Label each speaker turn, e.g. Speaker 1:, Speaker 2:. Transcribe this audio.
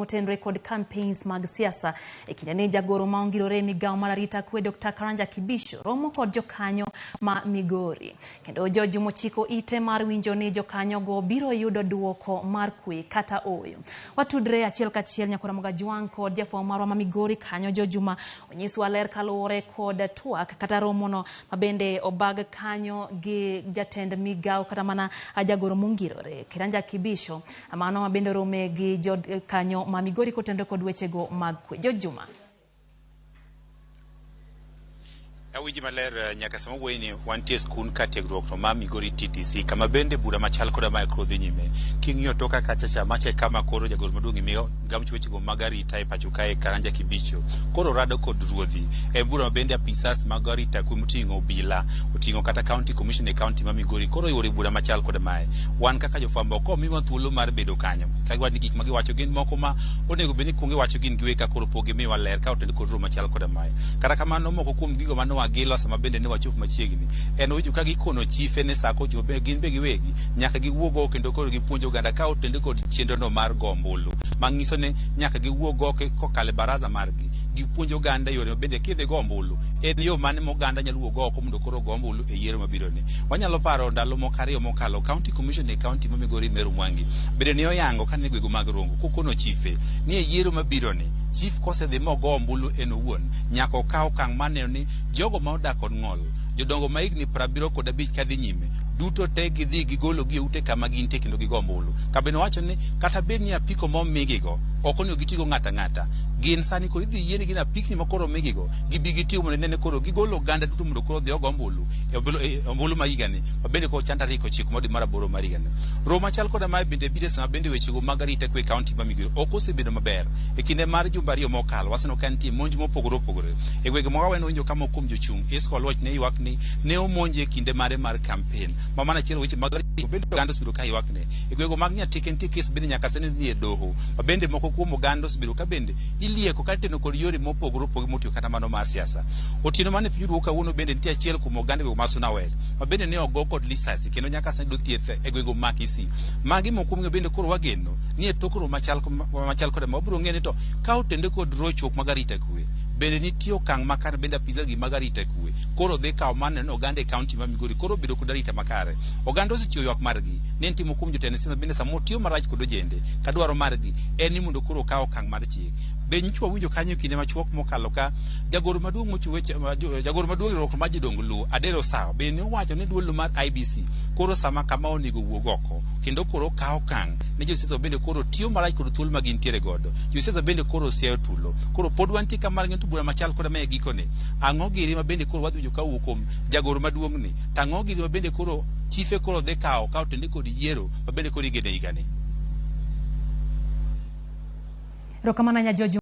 Speaker 1: Motenre kod campaigns mag siasa e kinde ni jagoro ma ongirore e migawo mar arita kwe Dr. Karanja Kibicho romo kod jokanyo ma Migori. Kendo George Mochiko ite mar winjo ni jokanyo go biro yudo duoko mar kwe kata oyo. Watudre achiel kachiel nyakora Mogajwang' kod jafwambo marwa ma Migori kanyo George Juma onyiswa ler kaluwore kod twak kata romono mabende obag kanyo gi jatend migawo kata mana jagoro mongirore Karanja Kibicho. Mano mabende orome gi jokanyo ma Migori kotenore kod wechego mag kwe. George Juma.
Speaker 2: Awinji maler nyaka sama wuoyi ni wantie skund kar tiegruok to ma Migori TTC kama bende bura machal koda mae koro dhi nyime. King'iyo toka kacha cha macha e kama koro jagoro maduong' e migawo wechego mag arita e pacho kae Karanja Kibicho koro rado kod ruodhi. E bura ma bende apisas mag arita kwe moting'o obila, oting'o kata county commission e county ma Migori koro oyuoro bura machal koda mae. Wan kaka jofwambo ok omiwa thuolo mar bedo kanyo. Ka giwacho ni gik ma giwacho gin moko ma onego bed ni kuongo iwacho gin giwegi ka koro pok gimiwa ler ka otenore kod romo machal koda mae. Kata kamano moko kuom gigo mane wagilo sama bende ne wachopo machiegni en winjo ka gikono chife ni sa kochopo be gin be giwegi nyaka giwuog oko kendo koro gipuonj oganda ka otenore kod chenro no mar go ombulu manyiso ni nyaka giwuog oko kokalo e baraza margi gipuonj oganda yore ma bende kidhi go ombulu en yo mane ma oganda nyalo wuok oko mondo koro ogo ombulu e yiero mabiro ni. Wanyalo paro ndalo moko ariyo mokalo county commission e county ma Migori Meru Mwangi bende ne oyango kane gwego mag Rongo kokono chife ni e yiero mabiro ni chief kosedhi mogo ombulu en owuon nyaka okaw okang' mar neno ni jogo ma odak kod ng'ol, jodongo ma higni 75 kadhi nyime, duto te gidhi gigologi e ute kama gintie kendo gigo ombulu. Kabende owacho ni kata bed ni apiko momigigo ok onego gitigo ng'ato ang'ata. Gin sani koro idhi yienegi ni apikni ma koro omigigo gibi gitigo mondo ine ni koro gigolo oganda duto mondo koro odhi ogo ombulu e ombulu ma higani ma bende koro chan tarik 9 mar dwe mar aboro mar higani. Romo machal koda mae bende biro sama bende wechego mag arita kwe e kaunti ma Migori ok osebedo maber. E kinde mar jumbe ariyo mokalo waseneno ka nitie monj mopogore opogore. E gwenge moko awendo winjo ka moko kuom jochung' Isco Oluoch ne ywak ni ne omonje e kinde mare mar kampen. Ma mano achiel weche mag arita bende oganda osebedo ka ywak ne. E gwenge mag Nyatike nitie kes bende nyaka sani ni e doho. Ma bende moko kuom oganda osebedo ka bende ilieko ka iteno kod yore mopogore opogore motiyo kata mano mar siasa. Otieno mane piny oruo kawuono bende nitie achiel kuom oganda e gwenge ma Suna West ma bende ne ogo kod lisasi kendo nyaka sani yudo thieth e gwenge ma Kisii. Magi moko kuom gi bende koro wageno ni e tok romo machal koda ma wabiro ng'eyo ni to ka otende kod rochruok mag arita kwe bende nitie okang' makare bende apisa gi mag arita kwe koro dhi kawo mar neno oganda e kaunti ma Migori koro obedo kod arita makare. Oganda osechiwo ywak margi ni nitie moko kuom jotend siasa bende samoro tiyo marach kod ojende ka dwaro margi en ni mondo koro okaw okang' mar chik. Be nyocha wawinjo kanyo e kinde machuok mokalo ka jagoro maduong' mochiwo weche jagoro maduong' e riwruok mar jodong Luo Adero Osawa bende ne owacho ni duol mar IBC koro sama kama onego wuog oko kendo koro okaw okang' ne josiasa bende koro tiyo marach kod thuolo ma gintiere godo. Josiasa bende koro siayo tulo. Koro pod wantie ka mar ng'eyo to bura machal koda mae gikone. Ang'o giri ma bende koro wadhi winjo ka owuok kuom jagoro maduong' ni? To ang'o giri ma bende koro chife koro dhi kawo ka otende kod yiero ma bende koro igeno e higani?
Speaker 1: Erokamano ahinya George.